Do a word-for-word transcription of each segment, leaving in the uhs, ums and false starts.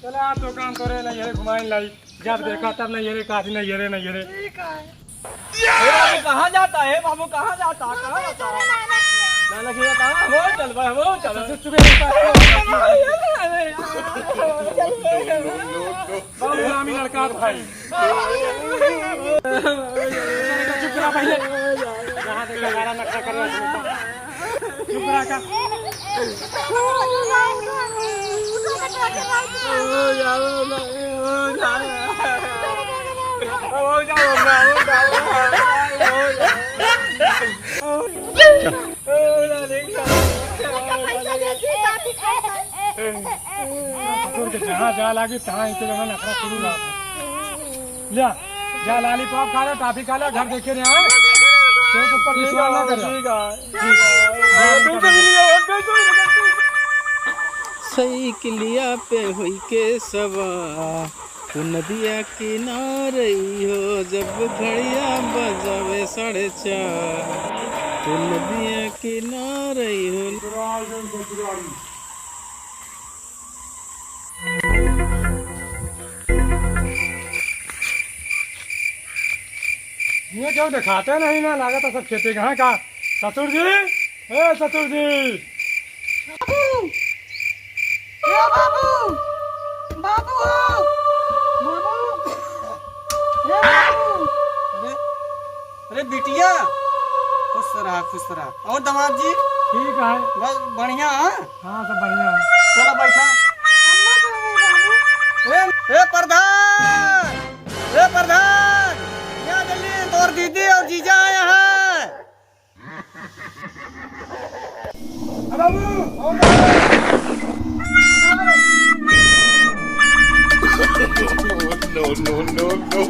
चला, तो काम करे, नैहरे घुमाइन लाई। जब देखा तब नैहरे, काशी नैहरे, नैहरे। ठीक है। ए बाबू, कहाँ जाता है? बाबू, कहाँ जाता? कहाँ जाता? नाना के कहाँ? हो, चल भाई, हो, चल। चुप, चुप, चुप। बाबू, हरामी लड़का है भाई। चुप रहा पहले। यहाँ देखा, सारा नखरा कर रहा है। चुप रहा का। जहाँ जा लागी, तहाँ इनके जमा नखरा शुरू ना। ल्या, जा लॉलीपॉप खा ले, टॉफी खा ले, घर देखे रहे हैं। तेरे ऊपर विश्वास ना करे। ठीक है। ठीक है। साइकिलिया पे होई के सवार, तू नदिया किनारे हो, जब घड़िया बजावे साढ़े चार, तू नदिया किनारे हो। ये क्यों दिखाते नहीं ना, लागत है सब खेते के हैं का? ससुर जी, ए ससुर जी। बाबू, ए बाबू, बाबू हो, बाबू, ए बाबू। अरे, अरे बिटिया, खुश रहा, खुश रहा। और दामाद जी? ठीक है। बस बढ़िया है? हाँ, सब बढ़िया है। चलो बैठा। अम्मा कहाँ गई बाबू? ए, ए प्रधान, ए प्रधान, यहाँ जल्दी, तोर दीदी और जीजा आया है। No, no, no, no।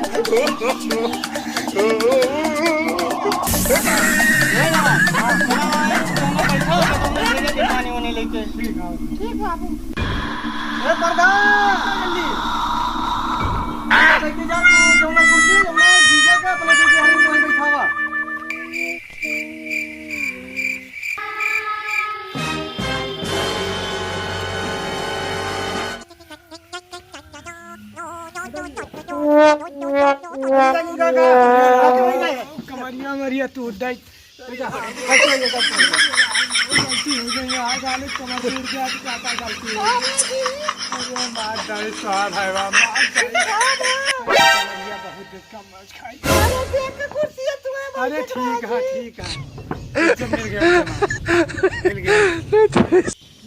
पानी वानी लेके। ठीक बाबू। ए प्रधान, जल्दी। लेके जा तू जौना कुर्सी, जौना जीजा के अपने दीदी हरी में बैठावा। कमरिया मरिया तू उड्डाई। गलती हो गई, आज आलू कमर टूट गया, तो क्या क्या गलती हो गई? अरे मार डाले स्वाद है बा, मार डाले। कमरिया बहुत कम। अरे, देख के कुर्सी है तुम्हें, अरे, बैठ के ठीक है, बाजी। ठीक है। जब मिल गया, मिल गया। ठीक है,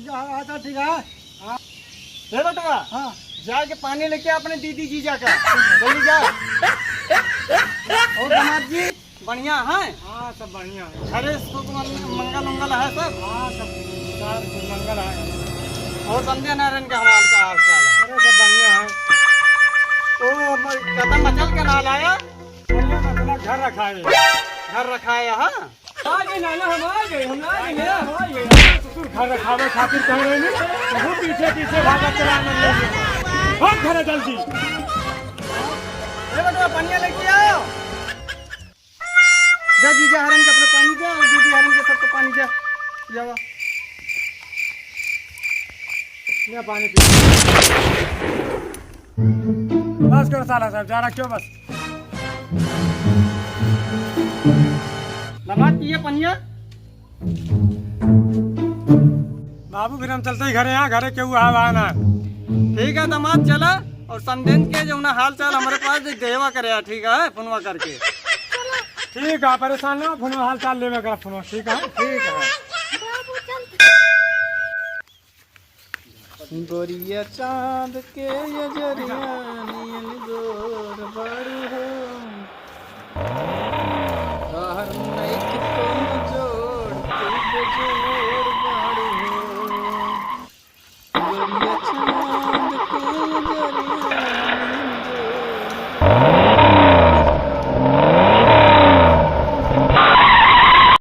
हाँ, हाँ, ठीक है। हाँ। ए बटवा, हाँ। जाके पानी लेके अपने दीदी जीजा का। जल्दी जा। और दामाद जी, बढ़िया है? हाँ, सब बढ़िया है। अरे, सुख मंग-, मंगल उंगल है सब? हाँ, सब, सब मंगल है। और समझे नारायण का हमार का हाल चाल है? अरे, सब बढ़िया है। ओ, म-, कदम मचल के ना लाया? अरे, मतलब घर रखाए। घर रखाए, हाँ? आ गए नाना, हम आ गए, हम आ गए, हम आ गए। ससुर घर रखावे खातिर कह रहे हैं, बहुत पीछे पीछे भागत चला आनंद ले। भाग घर जल्दी। ए बेटवा, पनिया लेके आओ। जा जीजा हरन के अपने पानी दे और दीदी हरन के सबको पानी दे। जावा। ले पानी पी। बस करो साला साहब, जा रहा क्यों बस। दामाद पिए पनिया। बाबू, फिर हम चलते ही घरे, यहाँ घरे केहू आवा ना। ठीक है दामाद, चला। और संदेन के जौना हाल चाल हमरे पास दे-, देवा करे, ठीक है, फोनवा करके। ठीक है, परेशान ना, फोनवा हाल चाल लेवे करा, फोनवा, ठीक है? ठीक है। गोरिया चांद के अजरिया नियन गोर बाड़ू हो। तोहर नइखे कौनो जोड़, तू बेजोड़ बाड़ू हो। गोरिया चांद के अजरिया नियन गोर